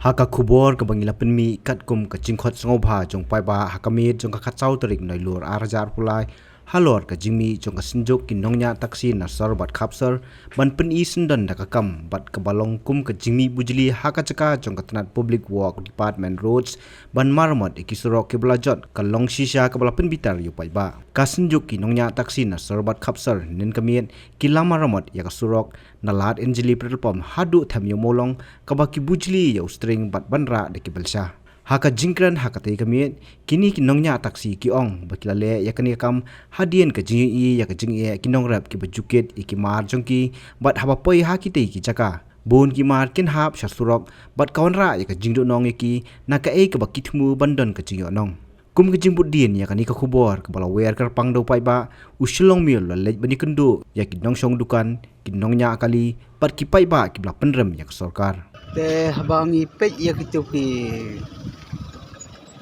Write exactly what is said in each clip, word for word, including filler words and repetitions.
Ha ka khubor kaba ngi la pynmih katkum ka jingkhot sngewbha jong paidbah ha ka miet jong ka khatsaw tarik Nailur ar hajar arphew lai, halor ka jingmih jong ka synjuk ki nongñiah taxi na sor bad khapsor ban pyni syndon da ka kam bad kaba long kum ka jingmih bujli ha ka jaka jong ka tnat Public Work Department Roads ban maramot ïa ki surok kiba la jot, ka long shisha kaba la pynbitar ïa u paidbah. Ka synjuk ki nongñiah taxi na sor bad khapsor hynnin ka miet ki la maramot ïa ka surok na Lad Anjali Petrol Pump haduh Them Ïew Mawlong, kaba ki bujli ïa u string bad ban rah da ki balsha. Ha ka jingkren ha katei ka miet, kine ki nongñiah taxi ki ong ba ki la leh ïa kane ka kam hadien ka jingïohi ïa ka jingeh ki nongrep kiba ju kit ïa ki mar jong ki, bad haba poi ha kitei ki jaka, bun ki mar kin hap sha surok bad ka wanrah ïa ka jingduhnong ïa ki na kaei kaba ki thmu ban don ka jingïohnong. Kum ka jingbutdien ïa kane ka khubor kaba la wer kyrpang da u paidbah, u Shillong Mail u la leit ban ïakynduh ïa ki nongshong dukan, ki nongñiah kali bad ki paidbah kiba la pynrem ïa ka sorkar. Te haba ngi peit ïa kito ki,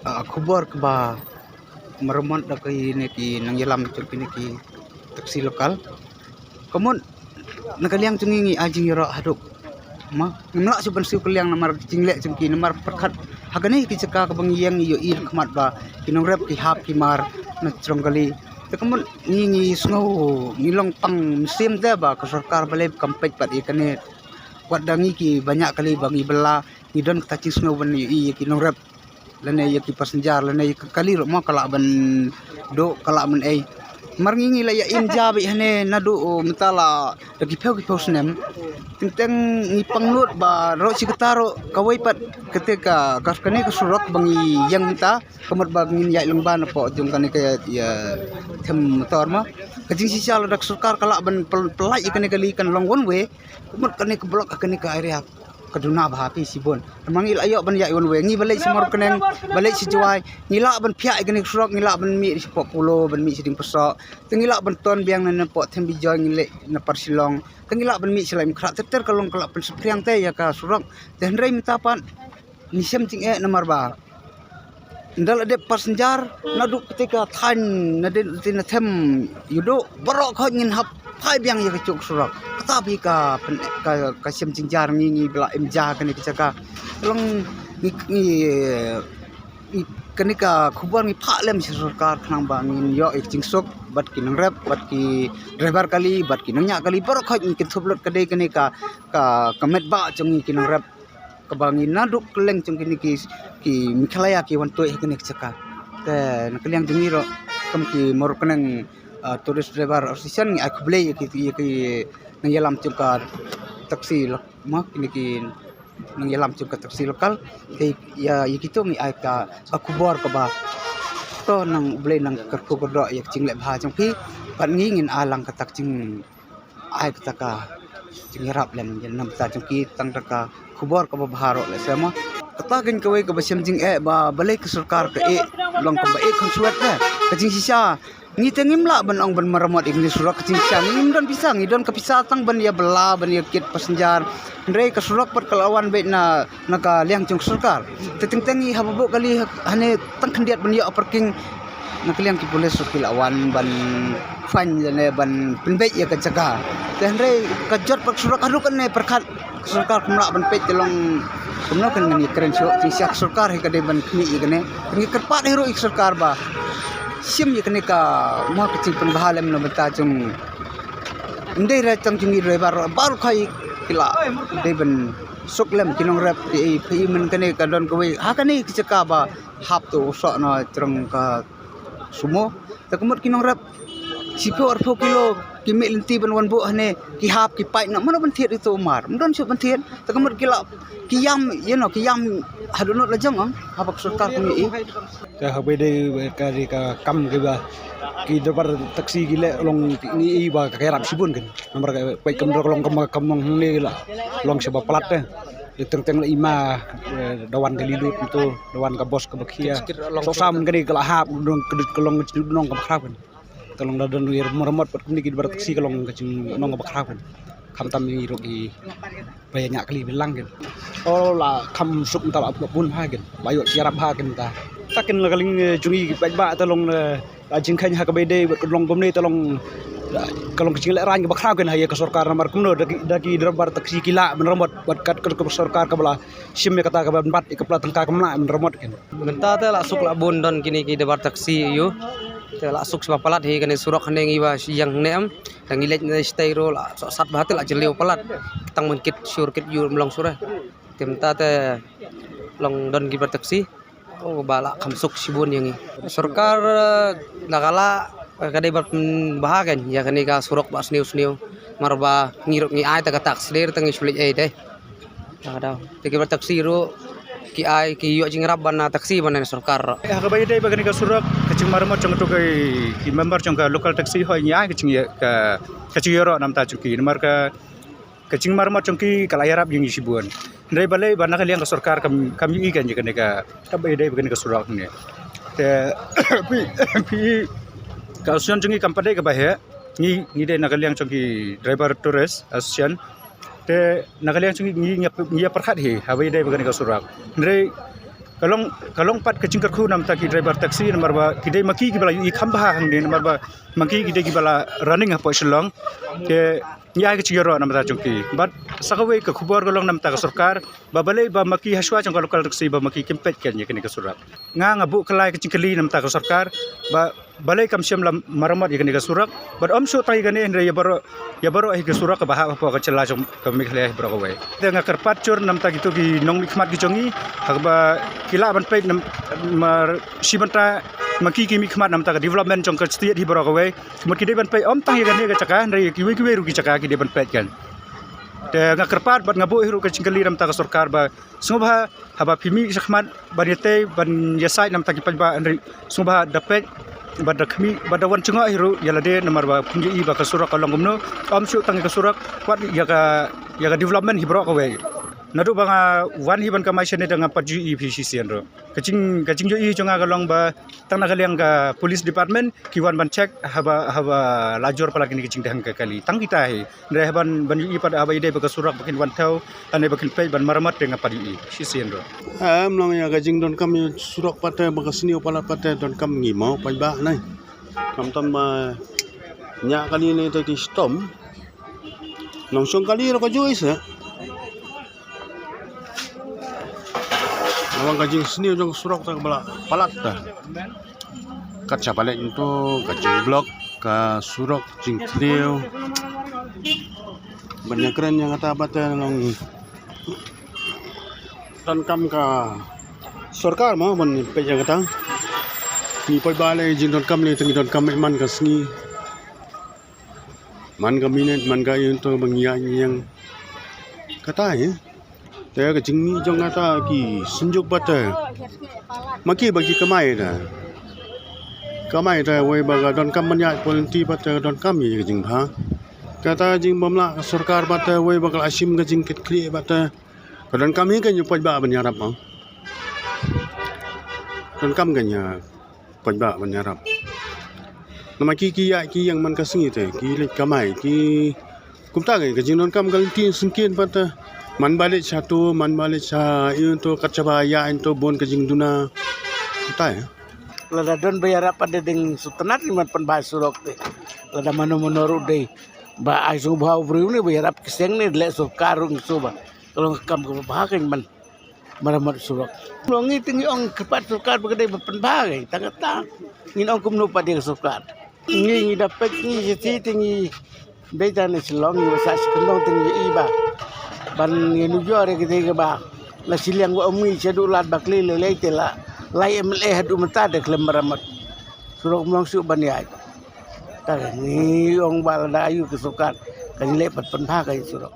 ah, khubor kaba maramot da kine ki nongïalam jong kine ki taxi local, ka mut na ka liang jong ngi ngi ai jingïaroh haduh ma ngim lah shuh ban siew ka liang namar ka jingleh jong ki, namar pyrkhat ha kane ki jaka kaba ngi ïeng ngi ïohi ha khmat ba ki nongrep ki hap ki mar na jrong kali. Te ka mut ngi ngi sngew ngi long pang mynsiem te ba ka sorkar balei kam peit pat ïa kane. Wat da ngi kiba ñiah kali ba ngi bylla ngi don kata jingsngew ban ïohi ïa ki nongrep lane ïa ki passenger lane ïa ka kali ruh mo ka lah ban duh ka lah ban ei. Mar ngi ngi la ïa im ja beit hane naduh, oh, mynta la da ki phew ki phew snem. Teng teng ngi pangnud ba ruh shi katta ruh kawei pat kata ka, ka kane ka surok ba ngi ïeng mynta ka mut ba ngin ïaid lyngba napoh jong kane ka ïa them motor mo. Ka jingshisha lada ka sorkar ka lah ban pyl-, pyllait ïa kane kali kan long one way. Ka mut kane ka block ha kane ka area ka duna bha phi shibun. Namar ngi la ïoh ban ïaid one way, ngi ba leit sha Mawryngkneng, ba leit sha Jowai, ngi lah ban phiah ïa kane ka surok, ngi lah ban mih shapoh Polo, ban mih sha Diengpyrsoh. Te ngi lah ban ton biang na napoh Them Bijoi, ngi leit na par Shillong. Te ngi lah ban mih sha Laitumkhrah, ter ter ka long ka la pynsaphriang te ïa ka surok. Te hynrei mynta pat ngi shem jingeh namar ba ynda la dep passenger naduh kata ka thaiñ, naduh kata na Them ïa duh baroh khoit ngin hap phai biang ïa ka juk surok. Kata phi ka pyn-, ka, ka shem jingjar ngi ngi ba la im ja kane ka jaka. Ka long ngi, ngi, ngi kane ka khubor ngi phah lem sha sorkar khnang ba ngin ïoh ïa ka jingsuk bad ki nongrep bad ki driver kali bad ki nongñiah kali baroh khoit ngi kynthup lut ka dei kane ka, ka, ka met ba jong ngi ki nongrep. Kaba ngi naduh kylleng jong kine ki, ki Meghalaya ki wan tuid ha kane ka jaka. Te na ka liang jong ngi ruh kum ki Mawryngkneng, ah, Tourist Driver Association ngi ai khublei ïa ki, ïa ki nongïalam jong ka taxi lo-, ma kine ki nongïalam jong ka taxi local. Te ïa, ïa kito ngi ai ka, ka khubor kaba to nang U Blei nang kyrkhu kyrdoh ïa ka jingleh bha jong phi. Bad ngi ngin ai lang kata ka jing ai kata ka jingïarap lem ïa na bynta jong ki tang da ka khubor kaba bha ruh lehse mo. Kata kein kawei kaba shem jingeh ba balei ka sorkar ka ïeh long kaba ïeh khun suwet ne. Ka jingshisha ngi te ngim lah ban ong ban maramot ïa kine surok ka jingshisha. Ngi ngim don pisa, ngi don ka pisa tang ban ïa bylla ban ïa kit passenger. Hynrei ka surok pat ka la wan beit na, na ka liang jong ka sorkar. Te teng teng ngi haba buh kali ha, hane tang khyndiat ban ïoh parking. Na ka liang ki pulis ruh ki la wan ban fine lane ban pynbeit ïa ka jaka. Te hynrei ka jot pat ka surok haduh kane pyrkhat ka sorkar kam lah ban peit te long kumno kan ngan ïakren shuh, jingshisha ka sorkar hi ka dei ban khmih ïa kane. Ngi kyrpad hi ruh ïa ka sorkar ba shim ïa kane ka, ma ka jingpynbha lem na bynta jong, ym dei re tang jong ngi driver ruh baroh khoit ki la dei ban suk lem ki nongrep ki ei phi i, man kane ka don kawei ha kane ka jaka ba hap to u soh na jrong ka sumo. Te ka mut ki nongrep shiphew arphew kilo ki mih lynti ban wan buh hane, ki hap ki pait noh, mano ban thied ito u mar? Ym don shuh ban thied. Te ka mut ki la ki ïam, you know, ki ïam haduh nud la jong ong haba ka sorkar kam ïohi. Te haba dei ka dei ka kam kiba ki driver taxi ki leh long ngi i ba ka ïarap shibun kein. Namar ka peit kam dei ka long kam, kam long hangne la long shaba palat te. Te teng teng la i ma, eh, da wan ka lilut to, da wan ka bos kaba khia. Soh sam kane ka la hap, dong ka dut ka long ka jingdon kaba khraw kein. Te long da don wir maramot pat kumne ki driver taxi ka long ka jingnong kaba khraw kein. Khamtam ngi ruh ki ba ïa ñiah kali bilang kein. O la kham suk mynta la bun bha kein. Ba ïoh ïarap bha kein mynta. Ta kein la ka liang, eh, jong ngi ki paidbah te long, eh, la jingkheiñ ha kaba ïadei bad ka long kumne te long Ka long ka jinglehrain kaba khraw kein ha ïa ka sorkar namar kumno da ki, da ki driver taxi ki lah ban ramot bad kat ka sorkar kaba la shim ïa kata kaba ban bat ïa ka pla tyngka kam lah ban ramot kein. Mynta te la suk la bun don kine ki driver taxi ïa u. Te la suk sha ba palat hi kane surok hangne ngi ba shi ïang hangne em. Te ngi leit na shatei ruh la sohsat bha te la jylliew palat. Tang ban kit shur kit ïur mlong sure. Te mynta te long don ki driver taxi. Oh, ba la kham suk shibun ïa ngi. Sorkar, eh, la ka la, eh, ka dei ba, mm, bha kein ïa kane ka surok ba sniew sniew. Mar ba ngi ruh ngi ai ta ka tax der ta ngi shu leit ei te. La ka dei. Te ki driver taxi ruh ki ai ki ïoh jingïarap ban na taxi ban na sorkar ruh. Ha kaba ïadei ba kane ka surok ka jingmaramot jong tu ki, ki member jong ka local taxi hoi ngi ai ka jing ïa ka, ka jingïaroh namar ta jong ki. Namar ka ka jingmaramot jong ki ka la ïarap ïa ngi shibun. Hynrei balei ba na ka liang ka sorkar kam, kam ïohi kein ïa kane ka, kaba ïadei ba kane ka surok ne. Te phi, phi ka association jong ngi kam pat dei kaba heh. Ngi, ngi dei na ka liang jong ki driver tourist association. Te na ka liang jong ngi, ngi, ngi ïa pyrkhat hi haba ïadei ba kane ka surok. Hynrei ka long, ka long pat ka jingkyrkhu namar ta ki driver taxi namar ba ki dei ma ki kiba la ïohi kham bha hangne namar ba ma ki ki dei kiba la running hapoh Shillong. Te ngi ai ka jingïaroh namar ta jong ki. Bad sa kawei ka khubor ka long namar ta ka sorkar ba balei ba ma ki hashwa jong ka local taxi ba ma ki kim peit kein ïa kane ka surok. Nga nga buh kylla ka jingkylli namar ta ka sorkar ba balei kam shym la maramot ïa kane ka surok. Bad ym shuh tang ïa kane hynrei ïa baroh, ïa baroh hi ka surok kaba hap hapoh ka jylla jong ka Meghalaya hi baroh kawei. Te nga kyrpad jur namar ta kito ki nongmihkhmat ki jong ngi ha kaba ki lah ban peit namar shi bynta ma ki ki mihkhmat namar ta ka development jong ka state hi baroh kawei. Mut ki dei ban peit ym tang ïa kane ka jaka hynrei ïa kiwei kiwei ruh ki jaka ki dei ban peit kein. Te nga kyrpad bad nga buh hi ruh ka jingkylli namar ta ka sorkar ba sngewbha haba phi mih shakhmat ban ïatei ban ïasaid namar ta ki paidbah hynrei sngewbha da peit bad da khmih bad da wan jngoh hi ruh ïa lade namar ba phin ïohi ba ka surok ka long kumno. Ym shuh tang ïa ka surok wat ïa ka, ïa ka development hi baroh kawei. Naduh ba nga wan hi ban kamai shane da nga pat ju ïohi phi shisien ruh. Ka jing, ka jingïohi jong nga ka long ba tang na ka liang ka police department ki wan ban check haba, haba la jur palat kine ki jingdheng ka kali. Tang kita hi. Hynrei haba ban ïohi pat haba ïadei ba ka surok ba kin wan thew lane ba kin peit ban maramot te nga pat ïohi shisien ruh. Em long ïa ka jingdonkam ïa surok pat te ba ka sniew palat pat te donkam ngi mo paidbah nai. Khamtam ba ñiah kali ne te ki shitom. Nongshong kali ruh ka ju i sa. Namar ka jingsniew jong surok ta ka ba la palat ta. Kat sha palat ntu ka jingblok ka surok jingsniew. Ban ïakren ïa kata pat te long donkam ka sorkar mo ban peit ïa kata. Ngi peit ba lei jingdonkam lei te ngi donkam man ka sngi. Man ka minit man ka ïing to ba ngi ïa ïeng. Kata hi. Te ka jingmih jong kata ki synjuk pat te. Ma ki ba ki kamai te. Kamai te wei ba ka donkam ban ïaid polity pat te ka donkam ïa ka jingbha. Kata jingbymlah ka sorkar pat te wei ba ka la shim ka jingkitkhlieh pat te. Ka donkam hi ka ngi poi ba ban ïarap ma. Donkam ka ngi poi ba ban ïarap. Namar ki, ki ïaid ki ïeng man ka sngi te ki leit kamai ki kumta ka, ka jingdonkam ka lynti syngkien pat te. Man ba leit sha to, man ba leit sha ïing to, kat shaba ïaid to bun ka jingduna. Kumta ïa. Lada don ba ïarap pat te dang sngewtynnat ïa man pynbha surok te. Lada mano mano ruh dei ba ai sngewbha u briew ne ba ïarap ki seng ne leh sorkar ruh ngi sngewbha. Ka long ka kam kaba bha ka man. Maramot surok. Long ngi te ngi ong kyrpad sorkar ba ka dei ba pynbha ka tang kata. Ngin ong kumno pat ïa ka sorkar. Ngi ngi da peit ngi shisha te ngi dei ta na Shillong ngi ba sah shi kyndong te ngi i ba ban ngi nujor ïa ka dei kaba la shiliang ba ym ngi shaduh lad ba kli lei lei te la lai M L A haduh mynta da khlem maramot. Surok mlong shuh ban ïaid. Ta ngi ong ba lada ayu ka sorkar ka ngi leh pat pynbha ka surok.